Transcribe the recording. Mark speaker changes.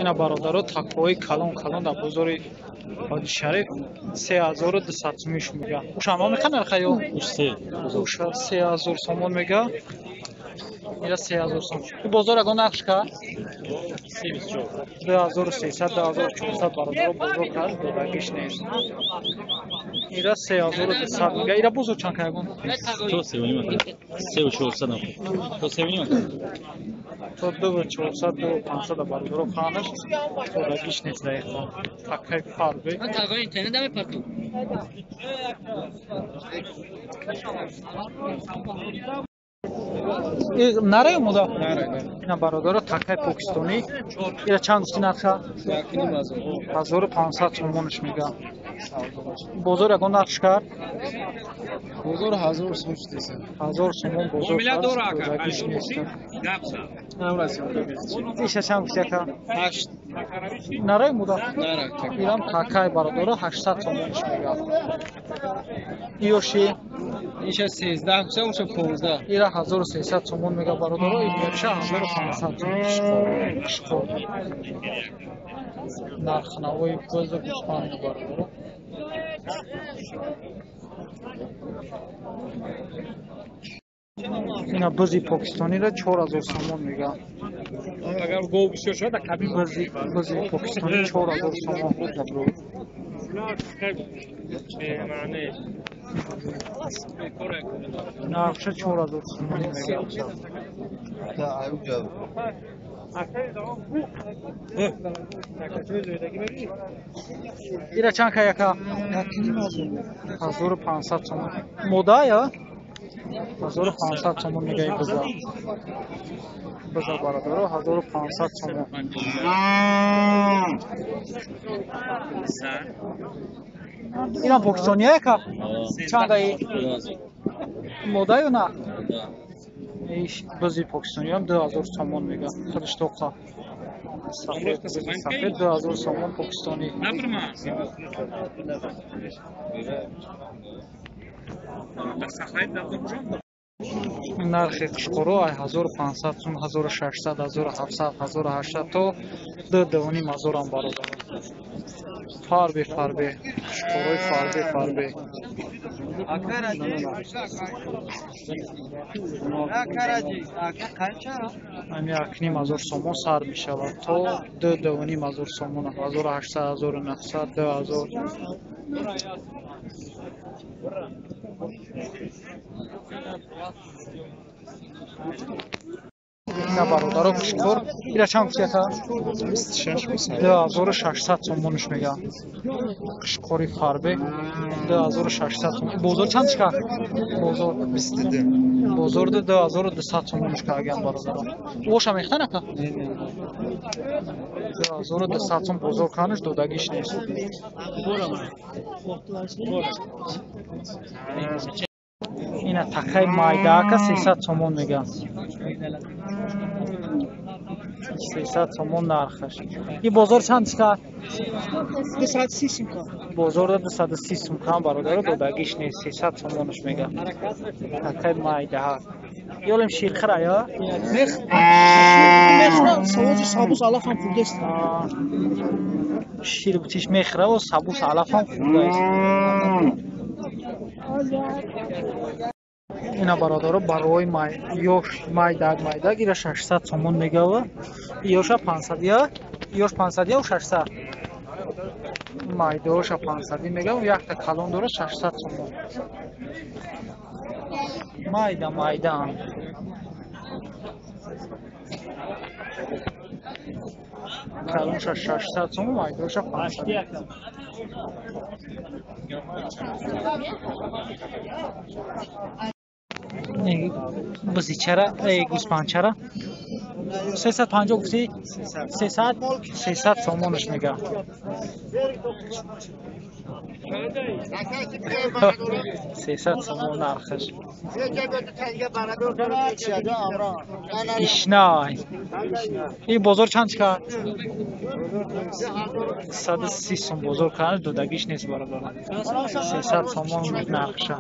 Speaker 1: Ина бародаро такҳои калон калон дар бозори Ҳоҷи Шариф 3200 сомониш мега. Ушама меха нарха ё? Уша 3000 сомон мега. Ира 3000 сом. И бозор ягон нарх шикар? 2300, 2400 бародаро бозор кард, додагиш нест. Ира 3200 мега. Ира бозор чанд ка ягон?
Speaker 2: То 3,5. 3400. То 3,5.
Speaker 1: То 2400, 2500 бародаро ханаш додагиш нест даиқо. Такай фарбе. Наре мода? Ина бародаро такай покистонӣ. Ира чанд гуфти нарха? 1500 сомониш мега. Бозор ягон нарх шикар?
Speaker 3: Бозор 1000 сом шудеса.
Speaker 1: 1000 сомон бозор кард, додагиш нест. Иша чанд гуфти ака?
Speaker 3: 8.
Speaker 1: Наре мода?
Speaker 3: Нара.
Speaker 1: Ирам такай бародаро 800 сомониш мега. Иёши?
Speaker 3: Иша 13 гуфта, уша 15.
Speaker 1: Ира 1300 сомон мега бародаро, иша 1500 сомон қишқор. Нархнавои бузу гӯсфанд бародаро. Ина бузи покистониро 4000 сомон мега.
Speaker 3: Агар гов бисёр шавад, кабин
Speaker 1: бузи покистони 4000 сомон. Нархша 4000 сомон мега. Ира чанд ка яка? 1500 сомон. Мода я? 1500 сомон мега и буза. Буза бародаро 1500 сомон. Ина покистония яка? Чанд аи? Мода ё на? Иш бузи покистониям 2000 сомон мега. Худиш тоқа. Сафед, сафед 2000 сомон покистони. Нархи қишқоро 1500 сом, 1600, 1700, 1800 то 2,5 ҳазорам бародаро. Фарбе фарбе, қишқорои фарбе фарбе. Ами 1,5 ҳазор сомон сар мешавад то 2,5 ҳазор сомон, 1800, 1900, 2000. Ина бародаро қишқор ира чанд гуфти ака? 2600 сомониш мега. Қишқори фарбе 2600 сомон. Бозор чанд шикар? Бозор
Speaker 3: 22.
Speaker 1: Бозор 2200 сомониш карган бародаро. Оша мехтан ака? 2200 сом бозор каниш додагиш нест. Ина такай майдаака 300 сомон мега. 300 сомон нархаш. И бозор чанд шикар?
Speaker 4: 230 сум.
Speaker 1: Бозор 230 сум кам бародаро додагиш нест, 300 сомонаш мега. Такай майдаҳа. Ёлем ширхира ё?
Speaker 4: Мех. Мехра савози сабус алафам хурдест.
Speaker 1: Шир бутиш мехра ва сабус алафам хурдааст. Ина бародаро барои май ёш майдаг майдаг ира 600 сомон мегава. Ёша 500 я, ёш 500 я 600. Майдоша 500 мегава, якта калон дора 600 сомон. Майда майда. Калонша 600 сомон, майдоша 500. Бузичара, гӯсфандчара 350 гуфтӣ? 300 сомонаш мега. 300 сомон нархаш. Ишнай. И бозор чанд чикар? 130 сом бозор кард, додагиш нест бародарам. 300 сомон нархша.